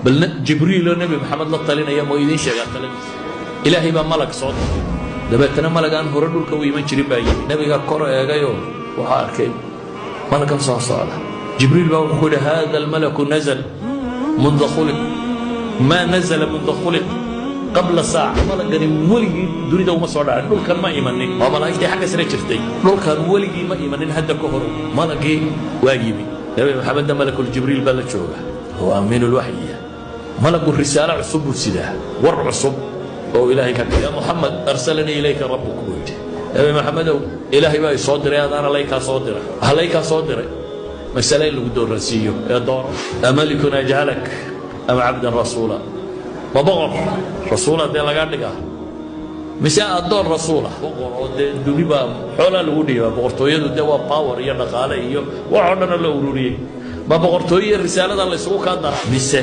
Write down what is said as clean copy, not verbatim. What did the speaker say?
Bal Jibriiloo Nebi Maxamed la talinaya moo idiin sheegaa taladiisa? Ilaahay baa malag soo diray. Dabeetana malagaan hore dhulka u iman jirin baa yimi. Nebiga kor eegayoo waxaa arkay malagan soo socda. Jibriil baa wuxuu ku yidhi: "هذا الملك نزل منذ خلق ما نزل منذ خلق قبل ساعة." Malagani weligii dunida uma soo dhacin, dhulkan ma imanin. Waa malaa'igtii xagga sare jirtay, dhulkan weligii ma imanin hadda ka hor. Malagii waa yimi. Nebi Maxamedna malakuljibriil baa la jooga oo amiinulwaxyiya. Malagu risaalo cusub buu sidaa, war cusub oo Ilaahay ka: "يا محمد، أرسلني إليك ربك," buu yidhi. Nebi Maxamedow, Ilaahay baa i soo diray, adaana laykaa soo diray. Waxaa laykaa soo diray masale in lagu dooransiiyo ee dooro: أملك أجعلك أم عبدا رسولا? Ma boqor rasuula dee lagaa dhigaa mise addoon rasuula? Boqor oo dee dunibaa xoolaa lagu dhiibaa. Boqortooyadu dee waa power iyo dhaqaale iyo wax oo dhanoo la ururiyey. Ma boqortooyo iyo risaalada la isugu kaa dara mise